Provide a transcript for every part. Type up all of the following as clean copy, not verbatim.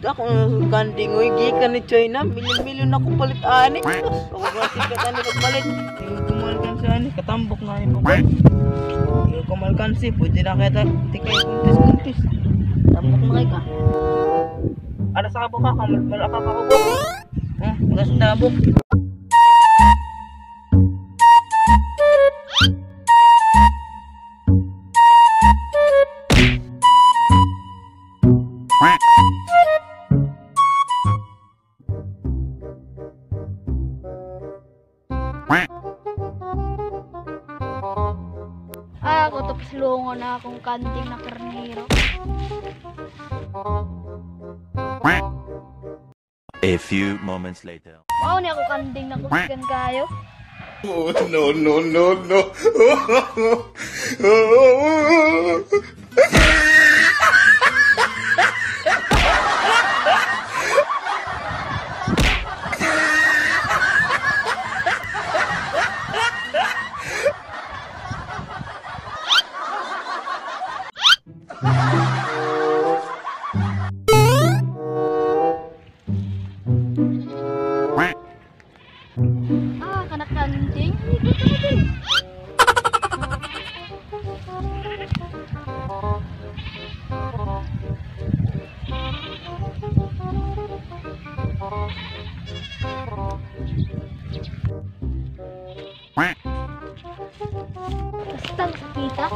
Dako na kanding oy, gikan ni China, milyon-milyon ako palit ani. Ako ba sikat ani pagpalit. Hindi ko malkansi ani, katambok na ni pa. Hindi ko malkansi, pwede na kaya tikay kuntis-kuntis. Tambok na kay ka. Ano sa kabo ka, malaka ka ko. Gas tabok. Ako tapos lungo na akong kanding na karnero. A few moments later. Wow, ni ako kanding na kusgan kayo. Oh, no, no, no, no. Ah, kana kanding. Bastang sakita.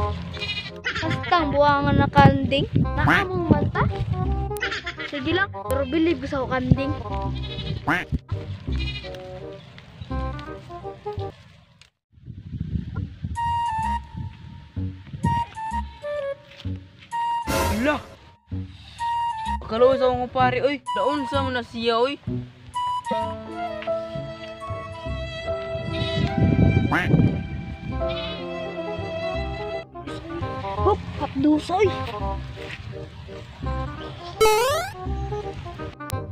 Bastang buwangan na kanding. Naamong mata. Sige lang, pero bilib ko sa kanding. Lah. Kalo sa akong pare oy, daon sa mo na siya oy. Hop, hapdusoy.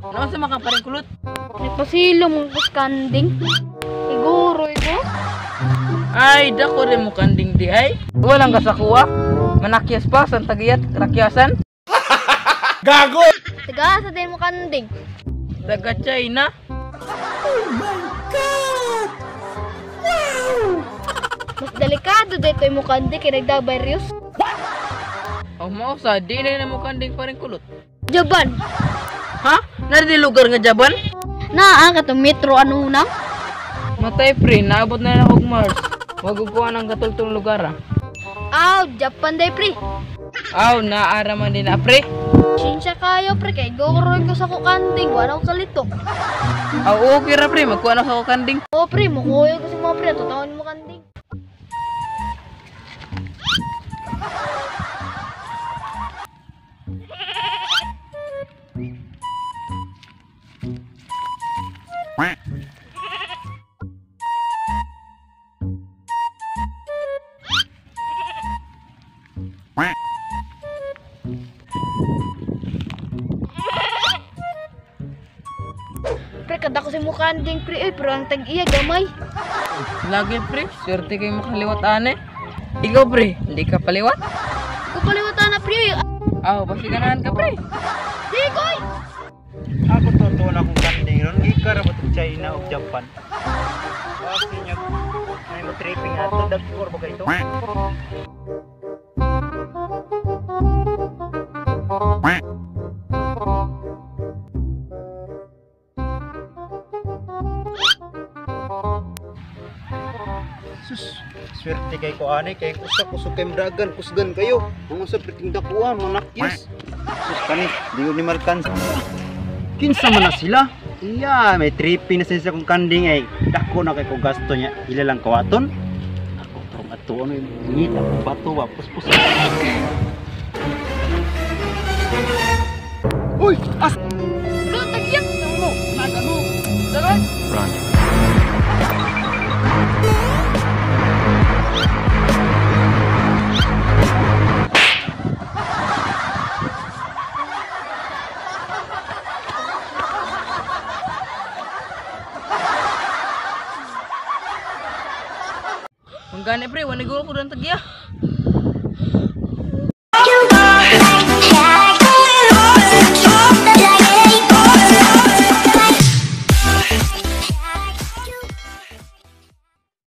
Naon sa makaparing kulot? Nagpasilong mong kanding. Siguro ito. Ay, dako rin mo kanding di ay. Walang kasakuha. Manakyas pa, santagiyat, rakyasan. Gago! Taga sa din mo kanding. Taga China. Oh my God! Wow! Mas delikado dito yung kanding kay nagdabaryos. Oh, mausa, di na mo kanding paring kulot. Japan. Ha? Nari lugar nga Japan? Naa, katong metro ano na? Matay pre, naabot na lang og Mars. Wag ko ang katultong lugar ah. Aw, Japan day pre. Aw, naara man din na pre. Sinsya kayo pre, kay goroy ko sa kanding, wala ko kalito. Aw, okay ra pre, magkuha na sa kanding. Oo pre, mukuha ko sa mga pre, tutawon mo kanding. Pre, kada ko sa mukha kanding pre, eh, pero ang tag-iya gamay. Lagi pre, swerte kayo makaliwat ane. Ikaw pre, hindi ka paliwat? Ikaw paliwat ana pre. Aw, basi ganahan ka pre. Di koy. Ako totoo na akong kanding ron, gikara ba itong China o Japan? Kasi niya, may mo-tripping ato, dagkor ba kayo ito? Sus, swerte kay ko ani kay usa kusog kay dragon kusgan kayo. Ang usa perting dakuha manakyas. Sus kani, di ni malkan. Kinsa man na sila? Iya, may tripping na sila sa kong kanding ay dako na kay ko gasto niya. Ila lang kawaton. Ako prong ato ano ngita ko bato wa puspos. Uy, as Lo tagyak mo. Nagano. Dagan. Run. Manggani pre, waniguro ko dan tagya.